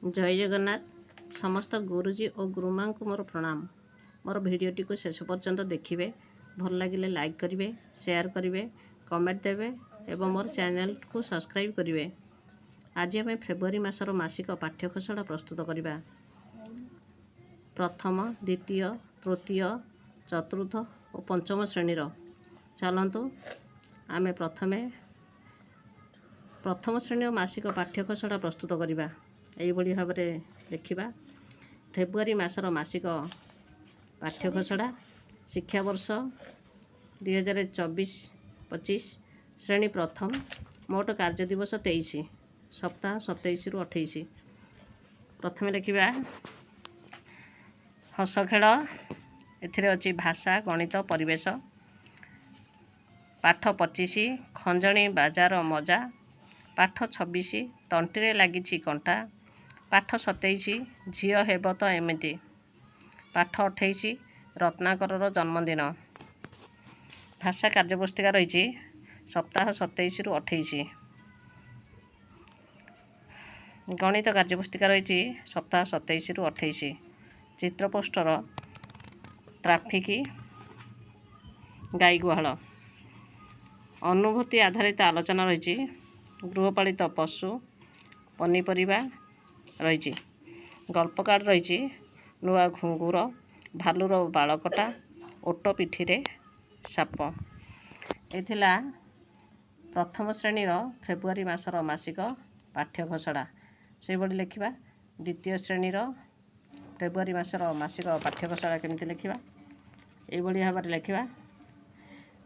ଜୟ ଜଗନ୍ନାଥ। ସମସ୍ତ ଗୁରୁଜୀ ଓ ଗୁରୁମାଙ୍କୁ ମୋର ପ୍ରଣାମ। ମୋର ଭିଡ଼ିଓଟିକୁ ଶେଷ ପର୍ଯ୍ୟନ୍ତ ଦେଖିବେ। ଭଲ ଲାଗିଲେ ଲାଇକ୍ କରିବେ, ସେୟାର କରିବେ, କମେଣ୍ଟ ଦେବେ ଏବଂ ମୋର ଚ୍ୟାନେଲକୁ ସବସ୍କ୍ରାଇବ୍ କରିବେ। ଆଜି ଆମେ ଫେବୃଆରୀ ମାସର ମାସିକ ପାଠ୍ୟ ଖସଡ଼ା ପ୍ରସ୍ତୁତ କରିବା। ପ୍ରଥମ, ଦ୍ୱିତୀୟ, ତୃତୀୟ, ଚତୁର୍ଥ ଓ ପଞ୍ଚମ ଶ୍ରେଣୀର। ଚାଲନ୍ତୁ, ଆମେ ପ୍ରଥମେ ପ୍ରଥମ ଶ୍ରେଣୀର ମାସିକ ପାଠ୍ୟ ଖସଡ଼ା ପ୍ରସ୍ତୁତ କରିବା। ଏଇଭଳି ଭାବରେ ଲେଖିବା। ଫେବୃଆରୀ ମାସର ମାସିକ ପାଠ୍ୟ ଖସଡ଼ା, ଶିକ୍ଷାବର୍ଷ 2024-25, ଶ୍ରେଣୀ ପ୍ରଥମ, ମୋଟ କାର୍ଯ୍ୟ ଦିବସ 23, ସପ୍ତାହ 27ରୁ 28। ପ୍ରଥମେ ଲେଖିବା ହସ ଖେଳ। ଏଥିରେ ଅଛି ଭାଷା, ଗଣିତ, ପରିବେଶ। ପାଠ 25, ଖଞ୍ଜଣି ବାଜାର ମଜା। ପାଠ 26, ତଣ୍ଟିରେ ଲାଗିଛି କଣ୍ଟା। ପାଠ 27, ଝିଅ ହେବ ତ ଏମିତି। ପାଠ 28, ରତ୍ନାକରର ଜନ୍ମଦିନ। ଭାଷା କାର୍ଯ୍ୟପୁସ୍ତିକା ରହିଛି ସପ୍ତାହ 27ରୁ 28। ଗଣିତ କାର୍ଯ୍ୟପୁସ୍ତିକା ରହିଛି ସପ୍ତାହ 27ରୁ 28। ଚିତ୍ର ପୋଷ୍ଟର, ଟ୍ରାଫିକ୍, ଗାଈ ଗୁହାଳ। ଅନୁଭୂତି ଆଧାରିତ ଆଲୋଚନା ରହିଛି। ଗୃହପାଳିତ ପଶୁ, ପନିପରିବା ରହିଛି। ଗଳ୍ପ କାର୍ଡ଼ ରହିଛି ନୂଆ ଘୁଙ୍ଗୁର, ଭାଲୁର ବାଳକଟା, ଓଟ ପିଠିରେ ସାପ। ଏ ଥିଲା ପ୍ରଥମ ଶ୍ରେଣୀର ଫେବୃଆରୀ ମାସର ମାସିକ ପାଠ୍ୟ ଖସଡ଼ା। ସେଇଭଳି ଲେଖିବା ଦ୍ୱିତୀୟ ଶ୍ରେଣୀର ଫେବୃଆରୀ ମାସର ମାସିକ ପାଠ୍ୟ ଖସଡ଼ା। କେମିତି ଲେଖିବା? ଏଇଭଳି ଭାବରେ ଲେଖିବା।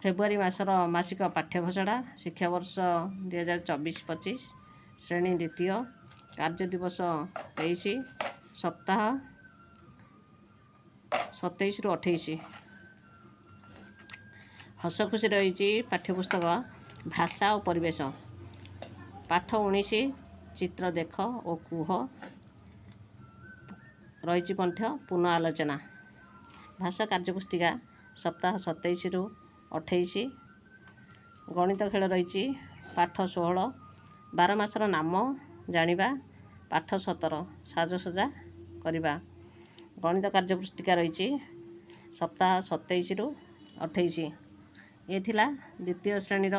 ଫେବୃଆରୀ ମାସର ମାସିକ ପାଠ୍ୟ ଖସଡ଼ା, ଶିକ୍ଷାବର୍ଷ 2024-25, ଶ୍ରେଣୀ ଦ୍ୱିତୀୟ, କାର୍ଯ୍ୟ ଦିବସ 23, ସପ୍ତାହ 27ରୁ 28। ହସ ଖୁସି ରହିଛି ପାଠ୍ୟପୁସ୍ତକ ଭାଷା ଓ ପରିବେଶ। ପାଠ 19, ଚିତ୍ର ଦେଖ ଓ କୁହ ରହିଛି। ମଧ୍ୟ ପୁନଃ ଆଲୋଚନା। ଭାଷା କାର୍ଯ୍ୟପୁସ୍ତିକା ସପ୍ତାହ 27ରୁ 28। ଗଣିତ ଖେଳ ରହିଛି। ପାଠ 16, 12 ମାସର ନାମ ଜାଣିବା। ପାଠ 17, ସାଜସଜା କରିବା। ଗଣିତ କାର୍ଯ୍ୟପୁସ୍ତିକା ରହିଛି ସପ୍ତାହ 27ରୁ 28। ଏ ଥିଲା ଦ୍ୱିତୀୟ ଶ୍ରେଣୀର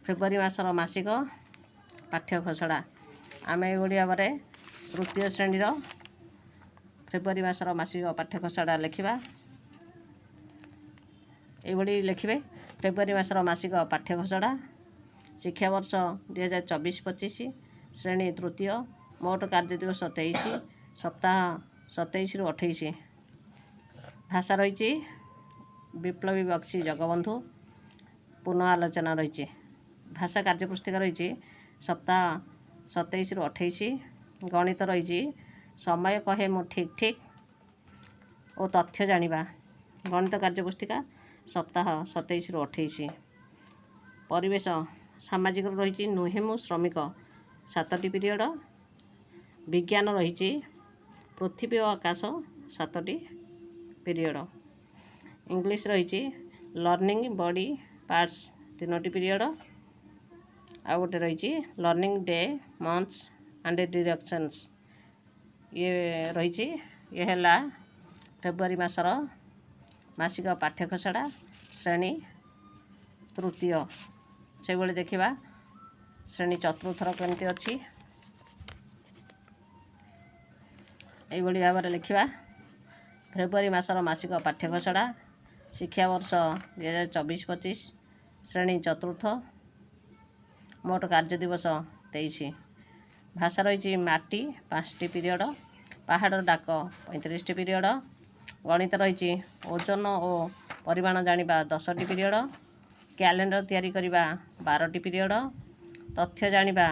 ଫେବୃଆରୀ ମାସର ମାସିକ ପାଠ୍ୟ ଖସଡ଼ା। ଆମେ ଏଇଭଳି ଭାବରେ ତୃତୀୟ ଶ୍ରେଣୀର ଫେବୃଆରୀ ମାସର ମାସିକ ପାଠ୍ୟ ଖସଡ଼ା ଲେଖିବା। ଏଇଭଳି ଲେଖିବେ। ଫେବୃଆରୀ ମାସର ମାସିକ ପାଠ୍ୟ ଖସଡ଼ା, ଶିକ୍ଷାବର୍ଷ 2024-25, ଶ୍ରେଣୀ ତୃତୀୟ, ମୋଟ କାର୍ଯ୍ୟ ଦିବସ 23, ସପ୍ତାହ 27ରୁ 28। ଭାଷା ରହିଛି ବିପ୍ଳବୀ ବକ୍ସି ଜଗବନ୍ଧୁ। ପୁନଃ ଆଲୋଚନା ରହିଛି। ଭାଷା କାର୍ଯ୍ୟପୁସ୍ତିକା ରହିଛି ସପ୍ତାହ 27ରୁ 28। ଗଣିତ ରହିଛି ସମୟ କହେ ମୁଁ ଠିକ୍ ଠିକ୍ ଓ ତଥ୍ୟ ଜାଣିବା। ଗଣିତ କାର୍ଯ୍ୟପୁସ୍ତିକା ସପ୍ତାହ 27ରୁ 28। ପରିବେଶ ସାମାଜିକର ରହିଛି ନୁହେଁ ମୁଁ ଶ୍ରମିକ, ସାତଟି ପିରିୟଡ଼। ବିଜ୍ଞାନ ରହିଛି ପୃଥିବୀ ଓ ଆକାଶ, ସାତଟି ପିରିୟଡ଼। ଇଂଲିଶ ରହିଛି ଲର୍ଣ୍ଣିଂ ବଡି ପାର୍ଟସ୍, ତିନୋଟି ପିରିୟଡ଼। ଆଉ ଗୋଟେ ରହିଛି ଲର୍ଣ୍ଣିଂ ଡେ, ମନ୍ଥସ୍ ଆଣ୍ଡ ଡିରେକ୍ସନ୍ସ, ଇଏ ରହିଛି। ଇଏ ହେଲା ଫେବୃଆରୀ ମାସର ମାସିକ ପାଠ୍ୟ ଖସଡ଼ା, ଶ୍ରେଣୀ ତୃତୀୟ। ସେଇଭଳି ଦେଖିବା ଶ୍ରେଣୀ ଚତୁର୍ଥର କେମିତି ଅଛି। ଏଇଭଳି ଭାବରେ ଲେଖିବା। ଫେବୃଆରୀ ମାସର ମାସିକ ପାଠ୍ୟ ଖସଡ଼ା, ଶିକ୍ଷାବର୍ଷ 2024-25, ଶ୍ରେଣୀ ଚତୁର୍ଥ, ମୋଟ କାର୍ଯ୍ୟ ଦିବସ 23। ଭାଷା ରହିଛି ମାଟି, ପାଞ୍ଚଟି ପିରିୟଡ଼। ପାହାଡ଼ର ଡାକ, 35ଟି ପିରିୟଡ଼। ଗଣିତ ରହିଛି ଓଜନ ଓ ପରିମାଣ ଜାଣିବା, 10ଟି ପିରିୟଡ଼। କ୍ୟାଲେଣ୍ଡର ତିଆରି କରିବା, 12ଟି ପିରିୟଡ଼। ତଥ୍ୟ ଜାଣିବା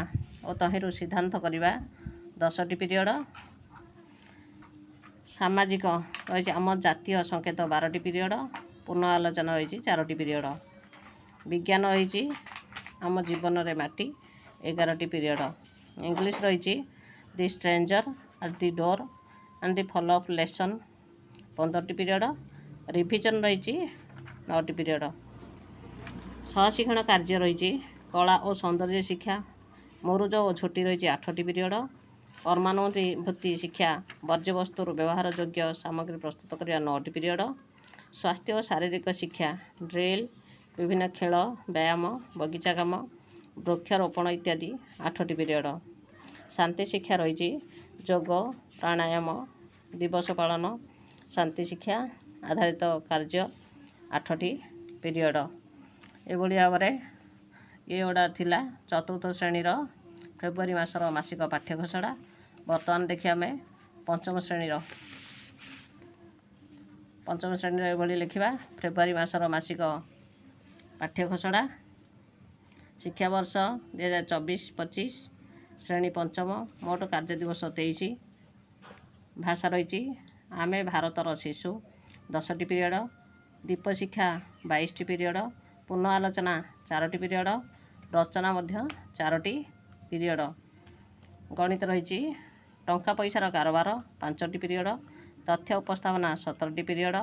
ଓ ତହିଁରୁ ସିଦ୍ଧାନ୍ତ କରିବା, 10ଟି ପିରିୟଡ଼। ସାମାଜିକ ରହିଛି ଆମ ଜାତୀୟ ସଂକେତ, 12ଟି ପିରିୟଡ଼। ପୁନଃ ଆଲୋଚନା ରହିଛି ଚାରୋଟି ପିରିୟଡ଼। ବିଜ୍ଞାନ ରହିଛି ଆମ ଜୀବନରେ ମାଟି, 11ଟି ପିରିୟଡ଼। ଇଂଲିଶ ରହିଛି the stranger at the door and the follow up lesson, 15ଟି period. Revision ରହିଛି ନଅଟି ପିରିୟଡ଼। ସହଶିକ୍ଷଣ କାର୍ଯ୍ୟ ରହିଛି କଳା ଓ ସୌନ୍ଦର୍ଯ୍ୟ ଶିକ୍ଷା, ମୁରୁଜ ଓ ଝୋଟି ରହିଛି ଆଠଟି ପିରିୟଡ଼। କର୍ମାନୁଭୂତି ଶିକ୍ଷା, ବର୍ଜ୍ୟବସ୍ତୁରୁ ବ୍ୟବହାର ଯୋଗ୍ୟ ସାମଗ୍ରୀ ପ୍ରସ୍ତୁତ କରିବା 9ଟି ପିରିୟଡ଼। ସ୍ୱାସ୍ଥ୍ୟ ଓ ଶାରୀରିକ ଶିକ୍ଷା, ଡ୍ରିଲ୍, ବିଭିନ୍ନ ଖେଳ, ବ୍ୟାୟାମ, ବଗିଚା କାମ, ବୃକ୍ଷରୋପଣ ଇତ୍ୟାଦି 8ଟି ପିରିୟଡ଼। ଶାନ୍ତି ଶିକ୍ଷା ରହିଛି ଯୋଗ, ପ୍ରାଣାୟାମ, ଦିବସ ପାଳନ, ଶାନ୍ତି ଶିକ୍ଷା ଆଧାରିତ କାର୍ଯ୍ୟ 8ଟି ପିରିୟଡ଼। ଏଭଳି ଭାବରେ ଏଗୁଡ଼ା ଥିଲା ଚତୁର୍ଥ ଶ୍ରେଣୀର ଫେବୃଆରୀ ମାସର ମାସିକ ପାଠ୍ୟ ଖସଡ଼ା। ବର୍ତ୍ତମାନ ଦେଖିବା ଆମେ ପଞ୍ଚମ ଶ୍ରେଣୀର। ପଞ୍ଚମ ଶ୍ରେଣୀର ଏଭଳି ଲେଖିବା: ଫେବୃଆରୀ ମାସର ମାସିକ ପାଠ୍ୟ ଖସଡ଼ା, ଶିକ୍ଷାବର୍ଷ 2024-25, ଶ୍ରେଣୀ ପଞ୍ଚମ, ମୋଟ କାର୍ଯ୍ୟ ଦିବସ 23। ଭାଷା ରହିଛି ଆମେ ଭାରତର ଶିଶୁ 10ଟି ପିରିୟଡ଼, ଦୀପ ଶିକ୍ଷା 22ଟି ପିରିୟଡ଼, ପୁନଃ ଆଲୋଚନା 4ଟି ପିରିୟଡ଼, ରଚନା ମଧ୍ୟ 4ଟି ପିରିୟଡ଼। ଗଣିତ ରହିଛି ଟଙ୍କା ପଇସାର କାରବାର 5ଟି ପିରିୟଡ଼, ତଥ୍ୟ ଉପସ୍ଥାପନା 17ଟି ପିରିୟଡ଼,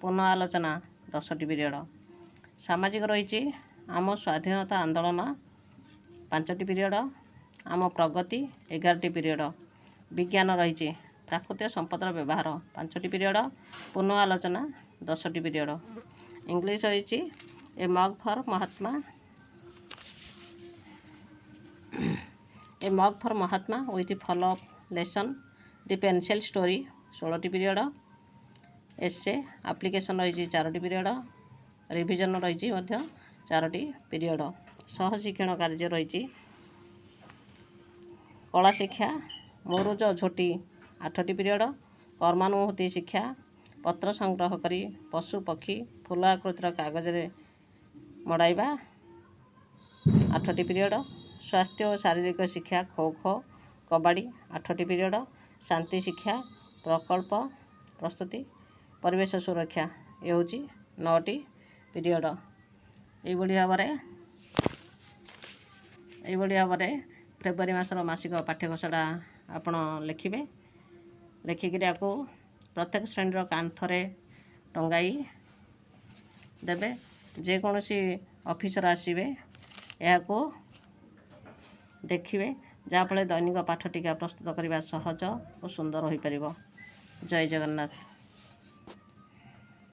ପୁନଃ ଆଲୋଚନା 10ଟି ପିରିୟଡ଼। ସାମାଜିକ ରହିଛି ଆମ ସ୍ୱାଧୀନତା ଆନ୍ଦୋଳନ 5ଟି ପିରିୟଡ଼, ଆମ ପ୍ରଗତି 11ଟି ପିରିୟଡ଼। ବିଜ୍ଞାନ ରହିଛି ପ୍ରାକୃତିକ ସମ୍ପଦର ବ୍ୟବହାର 5ଟି ପିରିୟଡ଼, ପୁନଃ ଆଲୋଚନା 10ଟି ପିରିୟଡ଼। ଇଂଲିଶ ରହିଛି a mug for Mahatma, a mug for Mahatma with follow up lesson, the pencil story 16ଟି period. ଏସେ ଆପ୍ଲିକେସନ୍ ରହିଛି 4ଟି ପିରିୟଡ଼, ରିଭିଜନ୍ ରହିଛି ମଧ୍ୟ 4ଟି ପିରିୟଡ଼। ସହ ଶିକ୍ଷଣ କାର୍ଯ୍ୟ ରହିଛି କଳା ଶିକ୍ଷା, ମୁରୁଜ ଝୋଟି 8ଟି ପିରିୟଡ଼। କର୍ମାନୁଭୂତି ଶିକ୍ଷା, ପତ୍ର ସଂଗ୍ରହ କରି ପଶୁ, ପକ୍ଷୀ, ଫୁଲ ଆକୃତିର କାଗଜରେ ମଡ଼ାଇବା 8ଟି ପିରିୟଡ଼। ସ୍ୱାସ୍ଥ୍ୟ ଓ ଶାରୀରିକ ଶିକ୍ଷା, ଖୋ ଖୋ, କବାଡ଼ି 8ଟି ପିରିୟଡ଼। ଶାନ୍ତି ଶିକ୍ଷା, ପ୍ରକଳ୍ପ ପ୍ରସ୍ତୁତି, ପରିବେଶ ସୁରକ୍ଷା, ଏ ହେଉଛି 9ଟି ପିରିୟଡ଼। ଏଇଭଳି ଭାବରେ ଫେବୃଆରୀ ମାସର ମାସିକ ପାଠ୍ୟ ଖସଡ଼ା ଆପଣ ଲେଖିବେ। ଲେଖିକିରି ଆକୁ ପ୍ରତ୍ୟେକ ଶ୍ରେଣୀର କାନ୍ଥରେ ଟଙ୍ଗାଇ ଦେବେ। ଯେକୌଣସି ଅଫିସର ଆସିବେ, ଏହାକୁ ଦେଖିବେ, ଯାହାଫଳରେ ଦୈନିକ ପାଠ ଟୀକା ପ୍ରସ୍ତୁତ କରିବା ସହଜ ଓ ସୁନ୍ଦର ହୋଇପାରିବ। ଜୟ ଜଗନ୍ନାଥ।